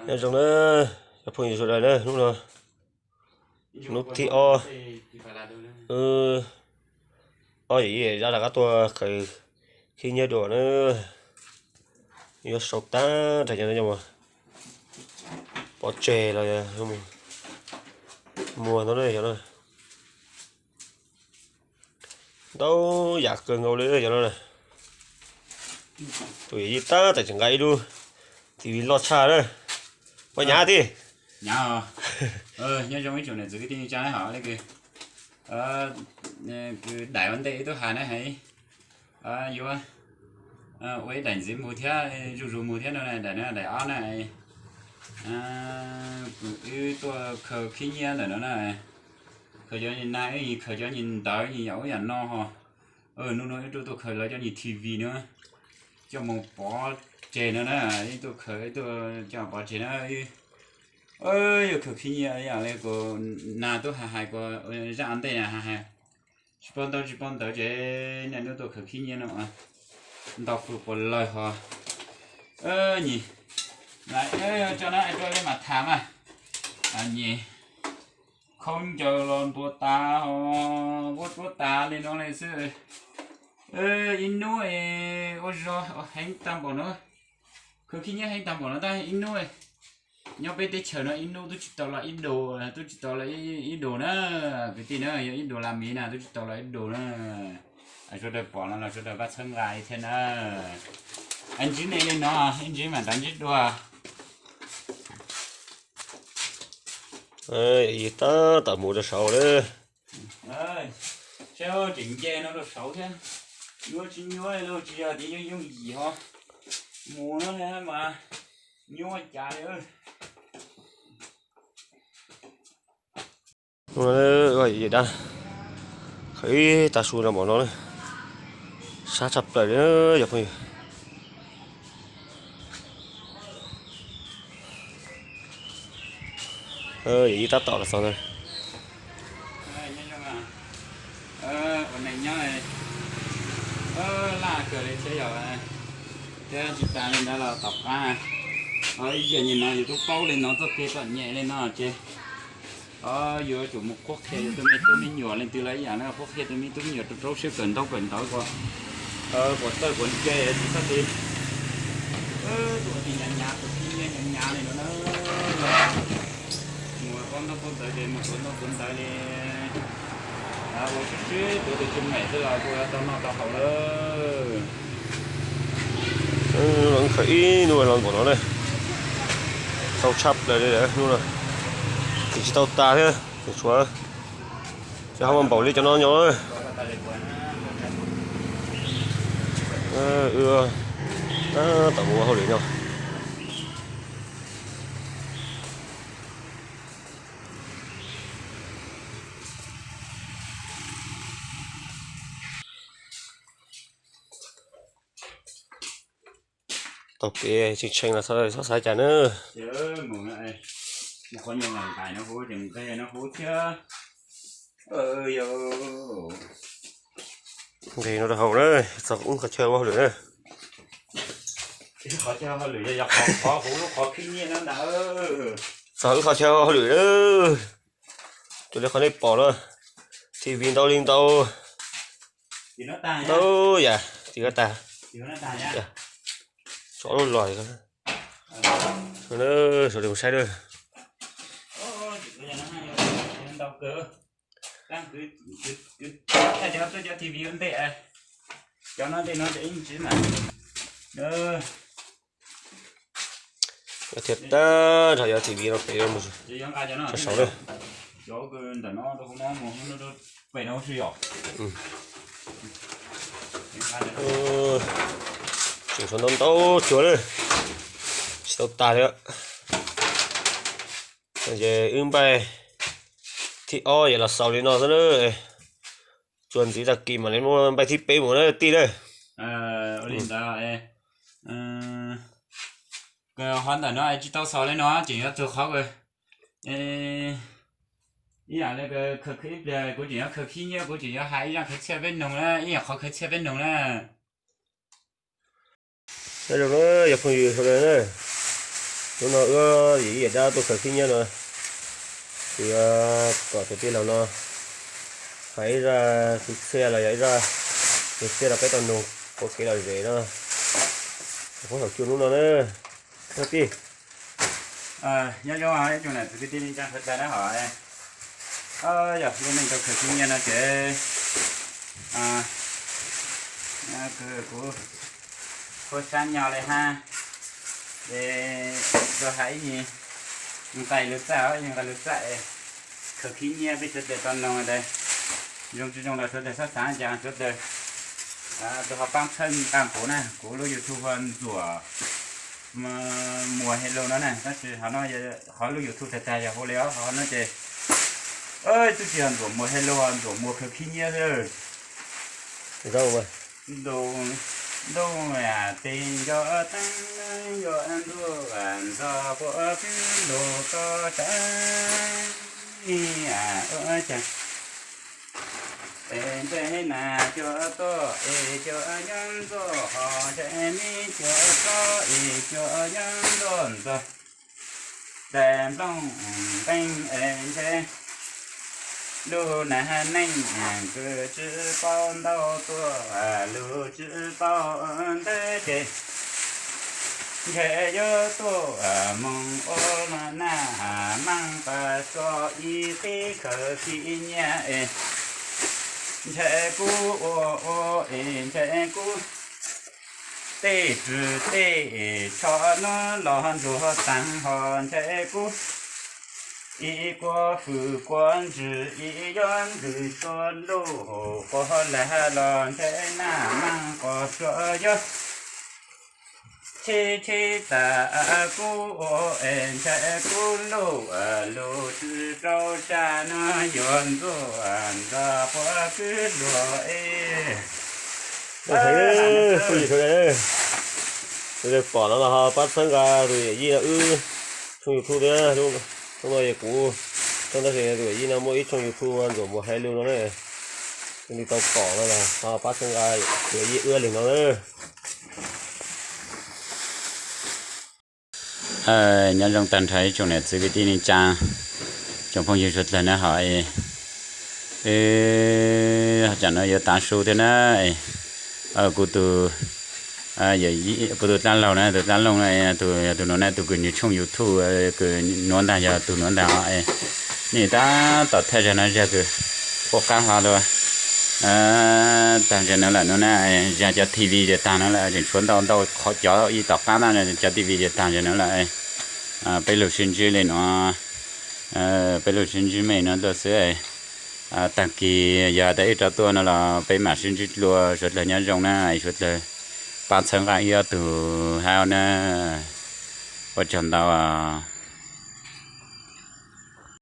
Nyob zoo na, cov phooj ywg sawv daws na, hnub no hnub thib ob, wb ob yawm yij zaj rov qab tuaj khaws khib nyiab dua na. Yuav sau tag nrho cov no pov tseg los muag ntau na cov no. Ntau yam kawg nkaus li cov no na. Tus yawm yij tab tom tseem nqa ib lub T V loj tshaj na. Poj nyav tij. Nyav os. Nyob zoo ib tsoom niam txiv kwv tij neej tsa hov li kws, kws daim ua ntej ib tug has na, yuav ua ib daim ntxiv mus thiab, zuj zus mus thiab no, daim no daim ob na. Wb tuaj khaws khib nyiab ntawm no na. Khaws cov nyuag nag, wb khaws cov nyuag ntawv, nyuag yam ub yam no ho. Hnub no wb tuaj khaws lawv cov nyuag T V no coj mus pov tseg no na. Wb tuaj khaws, wb tuaj coj pov tseg na. Yuav khaws khib nyiab ib yam li kuv nag tub hais hais kuv zaj ua ntej na, hais hais tsis paub ntawv tsis paub ntawv ces nej hnub tuaj khaws khib nyiab no ntau fwj puas lawg ho. Nyis, coj no tuaj li mas tham mas, nyis khaub ncaws los npuav tas ho, vuab tsuab tas li no li xwb. Ib hnub ua zog heev tag npaum no, khaws khib nyiab heev tag npaum no tab ib hnub nyob peb teb chaws no ib hnub twb tsis tau los ib dua, twb tsis tau los ib dua na. Kwv tij na, yog ib dua las miv na twb tsis tau los ib dua na. Sawv daws pom no los sawv daws pab txhawb nqa thiab na. Ib ntsib nej li no, ib ntsib mam rov ntsib dua. Yawm yij tab tom mus rau saud lawm. Saib tseem nce no rau saud thiab. Nyuaj tsis nyuaj los tsis yog tias yooj yooj yim ho. Mus no mas nyuaj cas li. Hnub no yawm dab khaws ib tag su rau npaum no na, sab tshaj plaws li cov phooj ywg. Yawm yij tab tom los txog ntawd. Ua neej nyob laj kawg li thiab yog, thiab tsis tas li ntawd los tom qab ib yam li no yus twb paub li no txoj kev txom nyem li no ces yuav tsum mus qhuab qhia yus tus me tub me nyuam leej twg los ib yam na, qhuab qhia tus me tub me nyuam rau rau siab kawm ntaub kawm ntawv ko, puas txawj puas ntse tsis txhob ti tus ua ti nyav nyav tus tib nyiab nyav nyav li no na. Mus paub ntaub paub ntawv ces mus tuav ntaub tuav ntawv li. Ua sib sib tuav tus tsis meem xwb los kuj yuav tau noj tau haus lawm. Khaws ib hnub los npaum no na, txaus tshaj plaws li lawm hnub no. Tseem tsis tau tas thiab, tseem tshuav, tseem ho muaj npaum li cov no nyob. Wb tab tom mus ua hauj lwm no. Taug kev tshee tshee los txhob xav cas na. Nqis no rau hauv na, txog wb qhov chaw ua hauj lwm na. Txog wb qhov chaw ua hauj lwm na. Cuag li qhov nej pom no, T V ntau li ntau, ntau yam tsis ko tag. Tso lub los sawv daws mus saib na. Cov no ntej no ces ib ntsis mas thiab tag nrho cov T V no pem rau saud na. Tseem tshuav ntau ntau cuag na, tsis tau tas li. Ces wb npaij thib ob ces los xaus li no xwb na. Txuas ntxiv tag kis mam li muaj npaij thib peb mus na tij na. Ua li ntawd, qhov ntawm no tsis tau xaus li no, tseem yuav txog qhov ib yam li khaws khib ib pliag kuv tseem yuav khaws khib nyiab, kuv tseem yuav hais ib zaj khaws txhiaj peb noog na, ib yam qhov khaws txhiaj peb noog na. Nyob zoo na yog phooj ywg sawv daws na, Hnub no wb yawm yij yawm dab tuaj khaws khib nyiab no, ces kom tus tij laug no hais ib zaj xwm txheej los yog ib zaj xwm txheej rau peb tau noog ua kev lom zem no, puag thaum cuaj hnub no na. Tij, nyob zoo ib tsoom niam txiv kwv tij neej tsa sawv daws na hos, yog lub neej tau khaws khib nyiab no ces kuv khuab sab nyo li hab, ces tau hais ib nqai lus txaj, ib nqai lus txaj khaws khib nyiab peb sawv daws tau noog tas zoo tsis zoo los sawv daws txhob xav cas sawv daws. Tus ho paab txhawb nqaa kuv na, kuv lub YouTube hu ua Ntxuam Muas Hello no na, tab sis ho no qhov lub YouTube tag tag yog hu li os, ho no ces twb tsis yog Ntxuam Muas Hello, Ntxuam Muas khaws khib nyiab xwb. Ntuj, ntuj, tes nco teeb, nco ntuj, ntxog puag kwj lug toj sab, ua cas es ntshe nas cuag toj es cuag nyob ntxog, ho ntshe me cuag toj es cuag nyob ntxog ntxog. Tes nplooj nqeeb es ntshe lug nas neej kws tsis paub ntau tuaj, lug tsis paub ntawd ces ntshe yuav tuaj moog ua naj maaj pas so ib qib khaws khib nyiab es ntshe kuv ua ua es ntshe kuv tej tswv tej tsho nuav los ntsuag taag, ho ntshe kuv ib kua hwm kua ntswg ib yuav ntws tsua luj quas lag los ntshe naj maaj quas sua yuav cheb cheb tas kuv ua es ntshe kuv luj lug tsis rau sab nuav yuav ntxuaj ntxog puag kwj lug es. Sawv daws pom no los ho pab txhawb nqa tus yawm yij no wb tshooj YouTube thiab. Hnub no yog kuv, tab sis tus yawm yij no muaj ib tshooj YouTube Ntxuam Muas Hello no na, leej twg tau pom no los ho pab txhawb nqa tus yawm yij wb leeg no na. Nyob zoo tag nrho ib tsoom niam txiv kwv tij neej tsa, tsoom phooj ywg suav dlawg na hov, tsam no yuav tav su thiab na. Kuv tus, kuv tus dab laug na, tus dab looj na, tus, yog tus nuav na, tus kws nws tshooj YouTube kws nuav ntag, yog tus nuav ntag os. Nej tab tom thaij zag no zag kws quaj qaab hlo lug tag zag no lawm no na. Zag cov TV ces tag no lawm, tseem tshuav ntau ntau qhov cov ib tom qaab na, cov TV ces tag zag no lawm. Peb lug sib ntsib li no, peb lug sib ntsib me no tuaj xwb. Tag kis yog tas wb rov tuaj no los peb mam sib ntsib dlua. Suav dlawg nyob zoo na, suav dlawg pab txhawb nqa wb ob tug hab na. Ua tsaug ntau os.